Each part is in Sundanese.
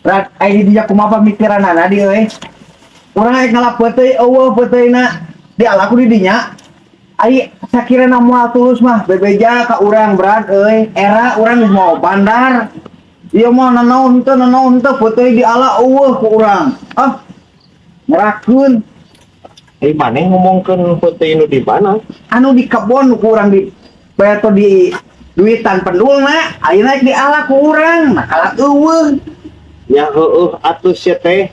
Rat, ai di dinya kumaha pamikiranana di euy. Urang rek ngalap peuteuy eueuh peuteuyna. Diala ku di dinya. Ai sakirana moal tulus mah bebeja ka urang, Brad, euy. Era urang geus mau bandar. Ieu mah nanaon teu, nanaon teu, peuteuy diala eueuh ku urang. Ah. Ngerakeun. Eh, maneh ngomongkeun peuteuy nu di mana? Anu di kebon ku urang di bae di duitan pendulna, ayeuna rek diala ku urang, nah kalah eueuh. Ya heueuh atuh sia teh.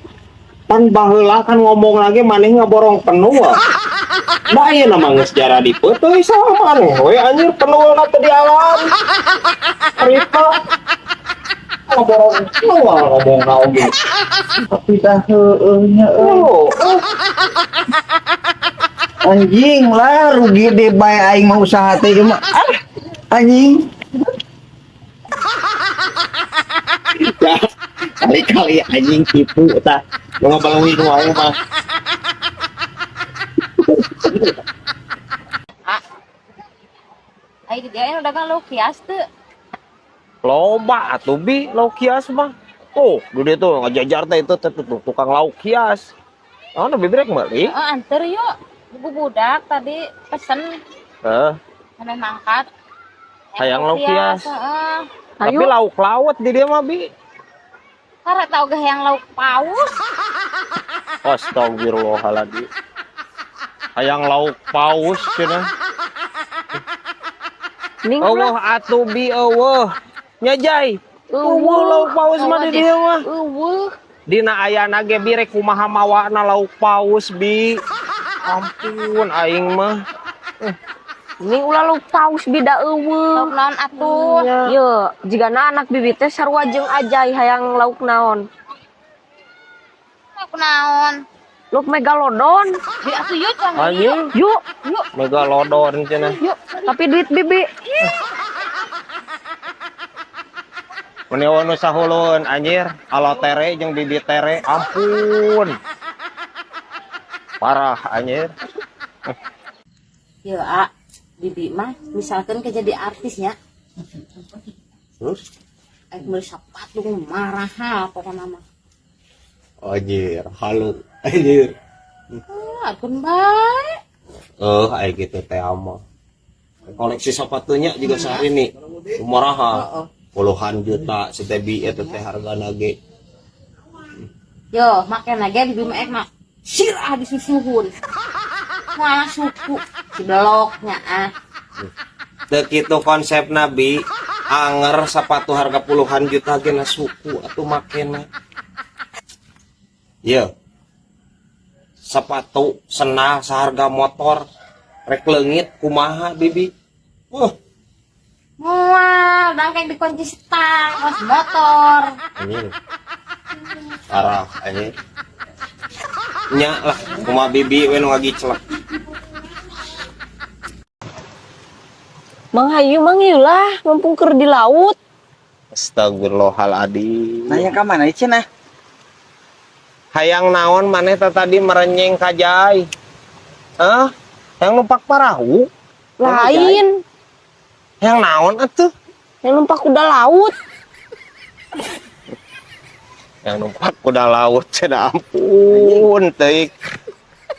Pan baheula kan ngomong lagi maneh ngaborong penuh. Da ayeuna mah geus jara di peuteuy salah maneh we anjir, penulna teh di alam. Cerita ngaborong penuh ngomongna oge. Tapi dah heueuh nya euy. Oh, Anjing lah, rugi deh bae aing mah usaha teh ieu mah. Ah, anjing. Ya, kali-kali anjing tipu tah. Nu ngabaleuwih wae mah. Ah. Ai di dieu dagang lauk hias teu? Loba atuh, Bi, lauk hias mah. Tuh, di dieu tuh ngajajar teh itu teh tuh, tukang lauk hias. Oh, nu bibi rek meuli? Heeh, anter yuk. Ibu budak tadi pesen. Heeh. Sampai mangkat. Hayang lauk hias. Heeh. Tapi lauk laut di dieu mah, Bi. Karek tau ge hayang lauk paus. Astagfirullahaladzim. Hayang lauk paus cenah. Ning Eueuh atuh, Bi, eueuh. Nya, Jai. Eueuh lauk paus mah di dieu mah. Eueuh. Dina ayana ge, Bi, rek kumaha mawana lauk paus, Bi. Ampun aing mah. Ning ulah lauk paus bida eueuh. Lauk naon atuh? Ye, jigana anak bibi teh sarua jeung Ajay hayang lauk naon? Lauk naon? Lauk megalodon. Bi atuh yuk cang. Anjing, Yuk, Yuk. Megalodon cenah. Yuk. Tapi duit bibi. Mun nu sahulun anjir, alo tere jeung bibi tere, ampun. Parah anjir. Ya, A, bibi mah misalkan ke jadi artisnya. Terus? Aing meuli sepatu marahal pokokna mah. Anjir, halu anjir. Ah, akun bae. Eh, aing gitu teh mah. Koleksi sepatunya juga sehari nih. Murah. Heeh. Puluhan juta si teh bi eta teh hargana ge. Yo, makena ge bibi mah ekna sirah disusuhun. Wah, suku si beloknya ah. Teu kitu konsep Nabi, anger sepatu harga puluhan juta ge na suku atuh makena. Ye. Sepatu sendal seharga motor rek leungit kumaha, Bibi? Wah, Mual, dangkeng dikunci stang, kos motor. Anjing. Parah anjing. Nya lah, kumaha Bibi we nu ngagicelek. Mang hayu mang ieu lah, mumpung keur di laut. Astagfirullahaladzim. Nanya ka mana cenah? Hayang naon maneh teh tadi merenyeng ka Jai? Hah? Hayang numpak parahu? Lain. Hayang naon atuh? Yang numpak kuda laut. Yang numpak kuda laut cenah, ampun teuing.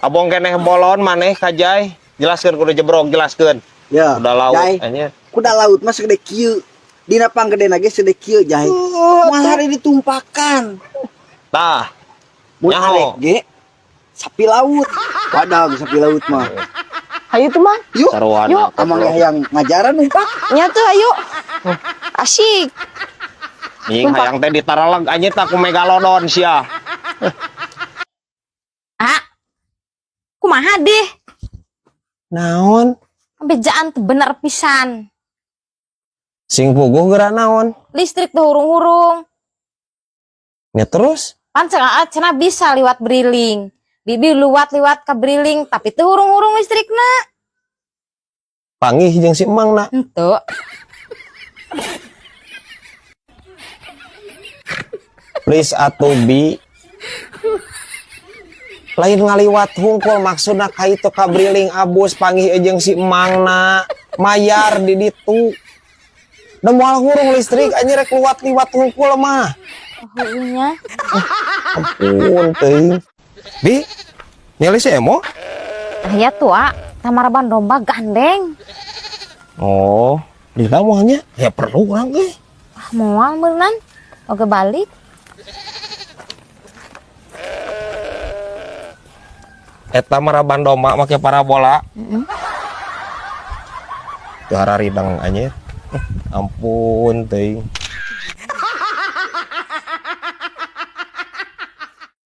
Abong keneh bolon maneh ka Jai. Jelaskeun kudu jebrog, jelaskeun. Ya, Kuda laut Jai. Anjir. Kuda laut mah segede kieu. Dina panggedena ge segede kieu, Jai. Moal hari ditumpakan. Tah. Mun Nyaho. arek ge sapi laut. Padahal sapi laut mah. Hayu tuh mah. Yuk. Sarwana. Yuk. Amang yang ngajaran numpak. Nya tuh ayo. Asik. Anjing hayang teh ditaraleg anjir tak ku megalodon sia. Ah. Kumaha deh? Naon? Bejaan tuh bener pisan. Sing puguh geura naon? Listrik tuh hurung-hurung. Ya terus? Pan cenah cenah bisa liwat briling. Bibi luwat-liwat ke briling, tapi tuh hurung-hurung listrikna. Panggih jeung si Emang na. Henteu. Please atuh, Bi. Lain ngaliwat hungkul maksudna ka itu ka briling abus panggih jeung si Emang na. Mayar di ditu. Da moal hurung listrik anjir rek luwat-liwat hungkul mah. Heueuh nya. Ampun teuing. Bi, nyali si Emo? Aya tuh, ah, tamaraban domba gandeng. Oh, lila moalnya? Ya perlu urang euy. Ah, moal meureunnan. Oge balik. Eta maraban domba make parabola. Teu hararidang anjir. Ampun teuing.